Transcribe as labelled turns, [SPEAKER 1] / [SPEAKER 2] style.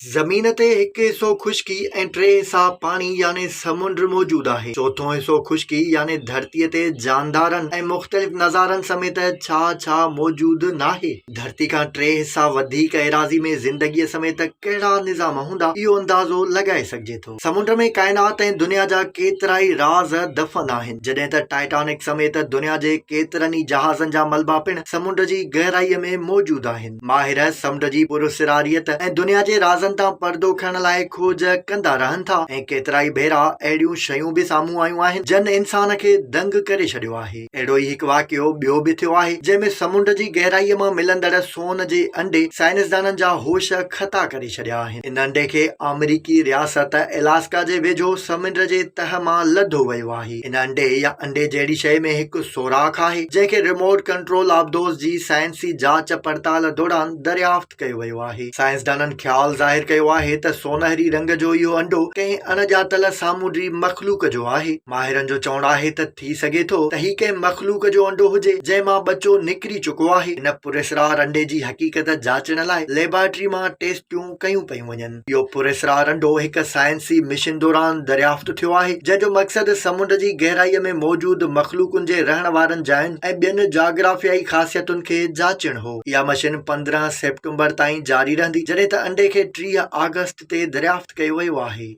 [SPEAKER 1] زمين تي هڪ حصو خشڪي ۽ ٽي حصا پاڻي يعني سمنڊ موجود آهي. چوٿون حصو خشڪي يعني ڌرتيء تي جاندارن ۽ مختلف نظارن سميت ڇا ڇا موجود ناهي. ڌرتي کان ٽي حصا وڌيڪ ايراضي ۾ زندگيء سميت ڪهڙا نظام هوندا اهو اندازو لڳائي سگهجي ٿو. سمنڊ ۾ ڪائنات ۽ دنيا جا ڪيترائي راز دفن آهن. جڏهن ته ٽائٽانڪ سميت دنيا جي ڪيترن ئي جهازن جا ملبا پڻ سمنڊ جي گهرائيء ۾ موجود آهن. ماهر سمنڊ جي پراسراريت ۽ دنيا جي رازن تان پردو کڻڻ لاء کوج ڪندا رهن ٿا ۽ ڪيترائي ڀيرا اهڙيون شيون به سامهون آيون آهن جن انسان کي دنگ ڪري ڇڏيو آهي. اهڙو ئي هڪ واقعو ٻيو به ٿيو آهي جنهن ۾ سمنڊ جي گهرائيء مان ملندڙ سون جي انڊي سائنسدانن جا هوش خطا ڪري ڇڏيا آهن. ان انڊي کي آمريڪي رياست الاسڪا جي ويجهو سمنڊ جي تهه مان لڌو ويو آهي. ان انڊي يا انڊي جهڙي شيء ۾ هڪ سوراخ آهي، جنهن کي ريموٽ ڪنٽرول آبدوز جي سائنسي جاچ پڙتال دوران دريافت ڪيو ويو آهي. سائنسدانن خيال ظاهر ڪيو آهي ته سونهري رنگ جو اهو انڊو ڪنهن اڻ ڄاتل سامونڊي مخلوق جو آهي. ماهرن جو چوڻ آهي ته ٿي سگهي ٿو ته هي ڪنهن مخلوق جو انڊو هجي، جنهن مان ٻچو نڪري چڪو آهي. ان پراسرار انڊي جي حقيقت جاچڻ لاء ليبارٽري مان ٽيسٽون ڪيون پيون وڃن. اهو پراسرار انڊو هڪ سائنسي مشن دوران دريافت ٿيو آهي، جنهن جو مقصد سمنڊ جي گهرائيء ۾ موجود مخلوقن جي رهڻ وارن جاين ۽ ٻين جاگرافيائي خاصيتن کي جاچڻ هو. اها مشن 15 سيپٽمبر تائين جاري رهندي، جڏهن ته انڊي کي 30 آگسٽ تي دريافت ڪيو ويو آهي.